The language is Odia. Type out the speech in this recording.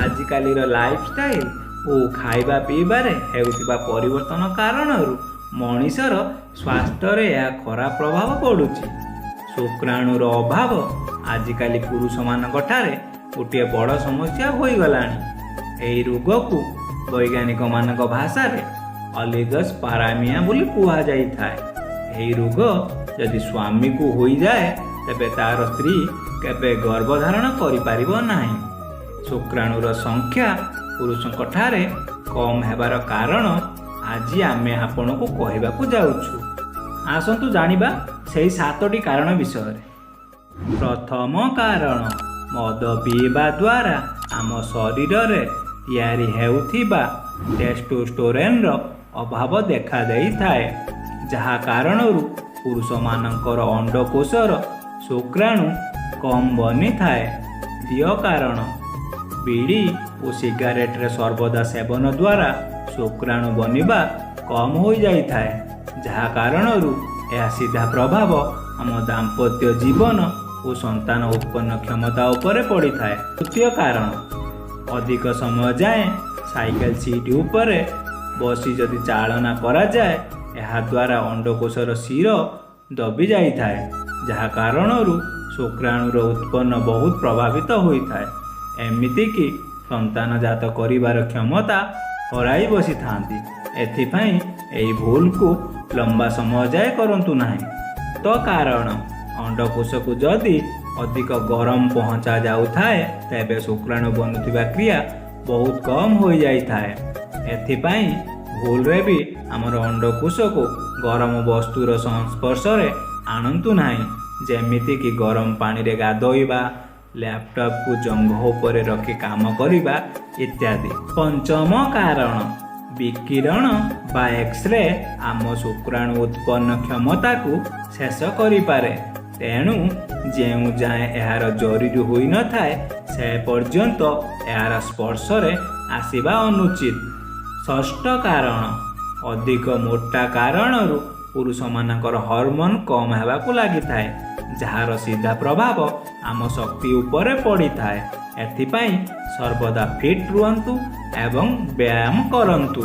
ଆଜିକାଲିର ଲାଇଫଷ୍ଟାଇଲ ଓ ଖାଇବା ପିଇବାରେ ହେଉଥିବା ପରିବର୍ତ୍ତନ କାରଣରୁ ମଣିଷର ସ୍ୱାସ୍ଥ୍ୟରେ ଏହା ଖରାପ ପ୍ରଭାବ ପଡ଼ୁଛି। ଶୁକ୍ରାଣୁର ଅଭାବ ଆଜିକାଲି ପୁରୁଷମାନଙ୍କ ଠାରେ ଗୋଟିଏ ବଡ଼ ସମସ୍ୟା ହୋଇଗଲାଣି। ଏହି ରୋଗକୁ ବୈଜ୍ଞାନିକମାନଙ୍କ ଭାଷାରେ ଅଲିଗୋସ୍ପର୍ମିଆ ବୋଲି କୁହାଯାଇଥାଏ। ଏହି ରୋଗ ଯଦି ସ୍ୱାମୀକୁ ହୋଇଯାଏ, ତେବେ ତାର ସ୍ତ୍ରୀ କେବେ ଗର୍ଭଧାରଣ କରିପାରିବ ନାହିଁ। ଶୁକ୍ରାଣୁର ସଂଖ୍ୟା ପୁରୁଷଙ୍କ ଠାରେ କମ୍ ହେବାର କାରଣ ଆଜି ଆମେ ଆପଣଙ୍କୁ କହିବାକୁ ଯାଉଛୁ। ଆସନ୍ତୁ ଜାଣିବା ସେହି ସାତଟି କାରଣ ବିଷୟରେ। ପ୍ରଥମ କାରଣ, ମଦ ପିଇବା ଦ୍ୱାରା ଆମ ଶରୀରରେ ତିଆରି ହେଉଥିବା ଟେଷ୍ଟୋଷ୍ଟେରୋନ୍ର ଅଭାବ ଦେଖାଦେଇଥାଏ, ଯାହା କାରଣରୁ ପୁରୁଷମାନଙ୍କର ଅଣ୍ଡକୋଷର ଶୁକ୍ରାଣୁ କମ୍ ବନିଥାଏ। ଦ୍ୱିତୀୟ କାରଣ, ବିଡ଼ି ଓ ସିଗାରେଟରେ ସର୍ବଦା ସେବନ ଦ୍ୱାରା ଶୁକ୍ରାଣୁ ବନିବା କମ୍ ହୋଇଯାଇଥାଏ, ଯାହା କାରଣରୁ ଏହା ସିଧା ପ୍ରଭାବ ଆମ ଦାମ୍ପତ୍ୟ ଜୀବନ ଓ ସନ୍ତାନ ଉତ୍ପନ୍ନ କ୍ଷମତା ଉପରେ ପଡ଼ିଥାଏ। ତୃତୀୟ କାରଣ, ଅଧିକ ସମୟ ଯାଏଁ ସାଇକେଲ ସିଟ୍ ଉପରେ ବସି ଯଦି ଚାଳନା କରାଯାଏ, ଏହାଦ୍ୱାରା ଅଣ୍ଡକୋଷର ଶିର ଦବି ଯାଇଥାଏ, ଯାହା କାରଣରୁ ଶୁକ୍ରାଣୁର ଉତ୍ପନ୍ନ ବହୁତ ପ୍ରଭାବିତ ହୋଇଥାଏ। ଏମିତିକି ସନ୍ତାନ ଜାତ କରିବାର କ୍ଷମତା ହରାଇ ବସିଥାନ୍ତି। ଏଥିପାଇଁ ଏହି ଭୁଲକୁ ଲମ୍ବା ସମୟ ଯାଏ କରନ୍ତୁ ନାହିଁ। ତ କାରଣ, ଅଣ୍ଡକୋଷକୁ ଯଦି ଅଧିକ ଗରମ ପହଞ୍ଚା ଯାଉଥାଏ, ତେବେ ଶୁକ୍ରାଣୁ ବନୁଥିବା କ୍ରିୟା ବହୁତ କମ୍ ହୋଇଯାଇଥାଏ। ଏଥିପାଇଁ ଭୁଲରେ ବି ଆମର ଅଣ୍ଡକୋଷକୁ ଗରମ ବସ୍ତୁର ସଂସ୍ପର୍ଶରେ ଆଣନ୍ତୁ ନାହିଁ, ଯେମିତିକି ଗରମ ପାଣିରେ ଗାଧୋଇବା, ଲ୍ୟାପଟପକୁ ଜଙ୍ଘ ଉପରେ ରଖି କାମ କରିବା ଇତ୍ୟାଦି। ପଞ୍ଚମ କାରଣ, ବିକିରଣ ବା ଏକ୍ସରେ ଆମ ଶୁକ୍ରାଣୁ ଉତ୍ପନ୍ନ କ୍ଷମତାକୁ ଶେଷ କରିପାରେ। ତେଣୁ ଯେଉଁ ଯାଏଁ ଏହାର ଜରୁରୀ ହୋଇନଥାଏ, ସେ ପର୍ଯ୍ୟନ୍ତ ଏହାର ସ୍ପର୍ଶରେ ଆସିବା ଅନୁଚିତ। ଷଷ୍ଠ କାରଣ, ଅଧିକ ମୋଟା କାରଣରୁ ପୁରୁଷମାନଙ୍କର ହରମୋନ କମ୍ ହେବାକୁ ଲାଗିଥାଏ, ଯାହାର ସିଧା ପ୍ରଭାବ ଆମ ଶକ୍ତି ଉପରେ ପଡ଼ିଥାଏ। ଏଥିପାଇଁ ସର୍ବଦା ଫିଟ୍ ରୁହନ୍ତୁ ଏବଂ ବ୍ୟାୟାମ କରନ୍ତୁ।